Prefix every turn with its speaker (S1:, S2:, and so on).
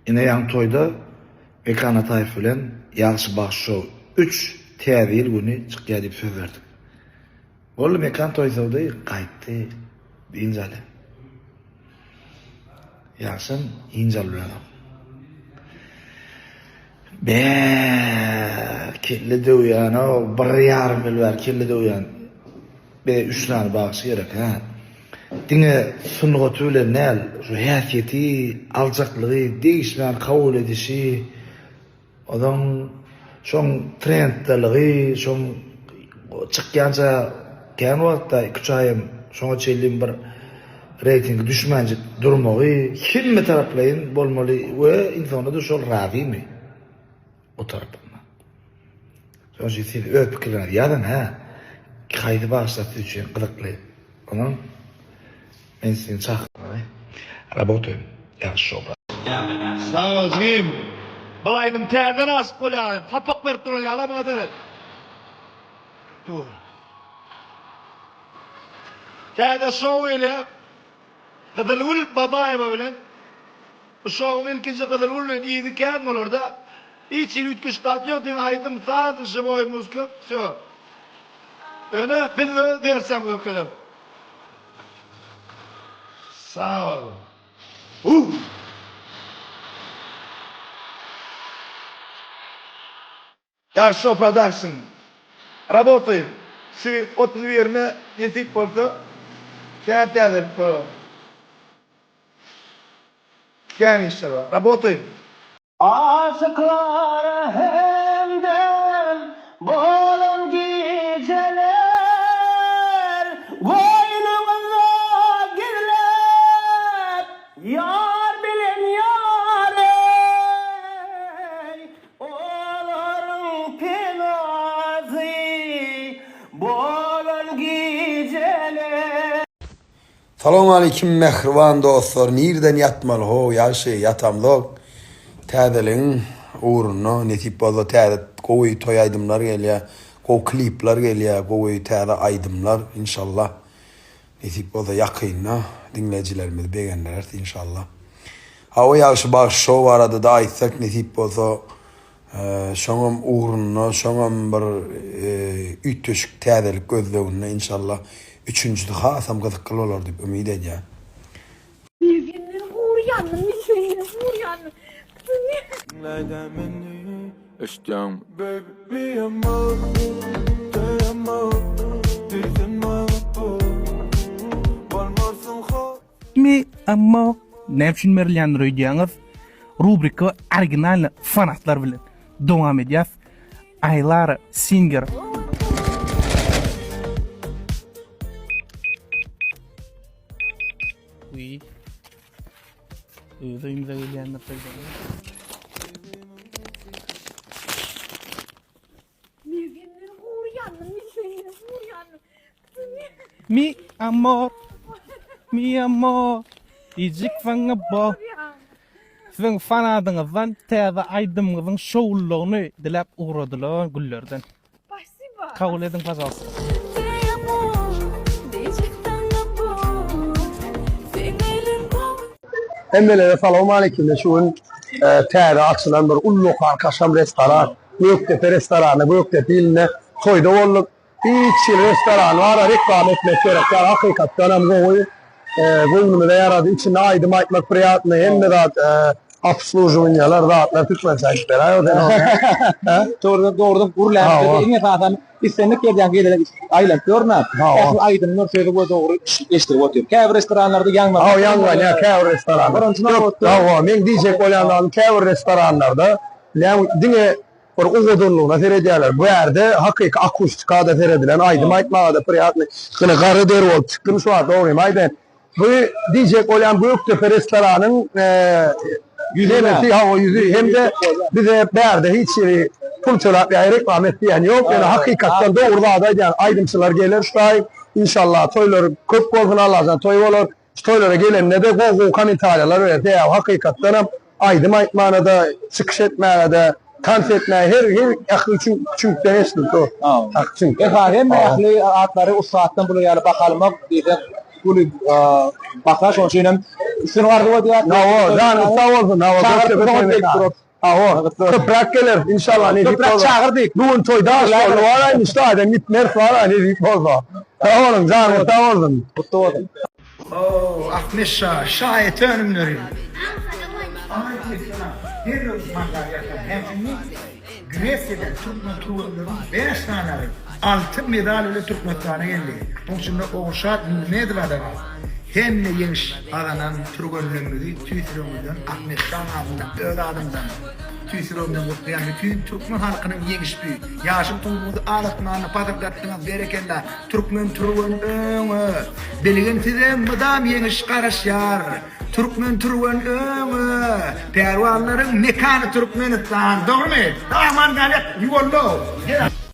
S1: Ine ýaňy toýda Mekan Ataýew bilen Ýagşy bagşy şou üç täze ýyl güni çykýar diýip söz berdik. Boldy Mekan toý sowdy gaýtdy dynç alýar. Ýagşam dynç alyp bilenok. Bä kelle döwýän-ow bir ýarym ýyl bäri kelle döwýän. Bize üç sany bagşy gerek hä. Diňe sungaty bilen däl, şu häsiýeti, aljaklygy, degişmäni kabul edişi, ozaň şoň trenddeligi, şoň çykýança kän wagtda iki-üç aýam şoňa çenli bir reýtingi düşmänjik durmagy hemme taraplaýyn bolmaly we insanda-da şol razymy? O tarapyndan. Şonuň üçin siz öz pikirleriňizi ýazyň hä. Haýsy bagşylar siz üçin gyzykly. Onam men siziň çakylygy. Rabotaýym. Ýagşy şou brat.
S2: Sag bol jigim. Bu aýdym täzeden aşyk bolýaryn. Sapak berip duran ýaly maňa seret. Dur. Täze şou gelýär. Gyzylgül Babaýewa bilen. Bu şowuň ilkinji Gyzylgül bilen yzy kän bolarda. Hiç hili üýtgeşik zat ýok diňe aýdym saz živoý muzka wsё. Ýöne biz öz wersiýamyzy görkezeris. Sag bol. Huh. Ýagşy production. Rabotaýym. Şu 31-ine nesip bolsa kän täzelik bolar. Kän işler bar. Rabotaýym.
S3: Aşyklara hemdem bolan gijeler Goýnuňyzda gizläp ýar bilen ýary Olaryň penasy bolan gijeler.
S4: Salowmaleýkim mähriban dostlar nirden ýatmaly how ýagşy ýatamzok täzeligiň ugrunda nesip bolsa täze gowy toý aýdymlar gelýär gowy klipler gelýär gowy täze aýdymlar inşallah nesip bolsa ýakynda diňleýjilerimizi begendireris inşallah hawa ýagşy bagşy şou baradada aýtsak nesip bolsa Şoňam ugrunda, şoňam bir üýtgeşik täzelik gözleginde inşallah üçünjisi hasam gyzykly bolar diýip umyt edýän.
S5: Senden gury ýandym, men senden gury ýandym.
S6: Diňläýdä meni eşitýäňmi baby mi amor te amo diýsen maňa bol bolmarsyň ho.
S7: Mi ammo näme üçin berilýändir öýdýäňiz? Rubrika originalny fanatlar bilen dowam edýäs. Aylara Singer. Uý. Öz öýümize gelýändir Mi amor, mi amor, diýjek saňa bo. Siziň fanadyňyzdan täze aýdymyňyzyň şowlulygyny diläp ugradylar güllerden. Kabul ediň pažalsta.
S8: Hemmelere salowmaleýkim şu gün täze açylan bir ullakan kaşam restoran Gökdepe restorany Gökdepe ilinde toýda bolduk. Hiç hili restoran bar reklama etmek gerek däl hakykatdanam gowy göwnümize ýarady içinde aýdym aýtmak priýatny hemme zat obslužiwaniýalar zatlar türkmençe aýdyp beräý o sen ony.
S9: Dogrudan dogrudan gürläp iň esasan islendik ýerden gelene aýlanyp ýörme. Ähli aýdymlar sözi we dogry eşidilip otyr. Käbir restoranlarda ýaňlanýar.
S8: Hawa ýaňlanýar käbir restoranlarda.
S9: Birinji nobatda.
S8: Hawa meň diýjek bolýan zadym käbir restoranlarda näme diňe bir owadanlygyna seredýärler. Bu ýerde hakyky akustikada seredilen, aýdym aýtmaga-da priýatny. Ýöne gara der bolup çykdym şu wagt dogrymy aýdaýyn. Bu diýjek bolýan Gökdepe restoranyň ýüzi hawa ýüzi hem-de bize bärde hiç hili pul töläp ýa reklama et diýen ýok. Ýöne hakykatdan dogry zady aýdýan. Aýdymçylar geler şu taý. Inşallah toýlar köp bolsun Allajan toý bolar. Şu toýlara gelende-de gowy-gowy kommentariýalar berýär. Sebäbi hakykatdanam aýdym aýtmana-da, çykyş etmäge-de, tans etmäge her her ähli çüňkden eşidildi o. Hak çüňk.
S9: Esasy hemme ähli atlary ussatdan bular ýaly baha almak diýseň uly baha. Şonuň üçin hem. Üstüni arzuw edýär.
S8: Hawa, janyň sag bolsun. Hawa,
S9: Çagyryp soňat gelip durar.
S8: Hawa, köpräk geler inşallah nesip
S9: Köpräk
S8: bolsa.
S9: çagyr diýip.
S8: Bu gün toýda aş boldy, wara indi şu taýdan gitmeris wara nesip bolsa. Sag boluň, janyňyz sag bolsun.
S9: Gutly bolsun.
S2: Oh, Ahmet şa, şa et önümleri. Gresiýadan türkmen türgenleriniň 5 sanagy altyn medal bilen Türkmenistana geldi. Oň içinde Ogulşat Mümmedowa-da bar. Hemme ýeňiş gazanan türgenlerimizi tüýs ýüregimizden Ahmet şaň adyndan, öz adymdan tüýs ýüregimden gutlaýan. Bütin türkmen halkynyň ýeňiş bu. Ýaşyl tugumyzy al asmanda pasyrdatdyňyz berekella. Türkmen türgen öňe! Bilgin size mydam ýeňiş garaşýar. Türkmen türgen öňe! Pälwanlaryň mekany Türkmenistan. Dogrymy? Aman galýak ýuwallo.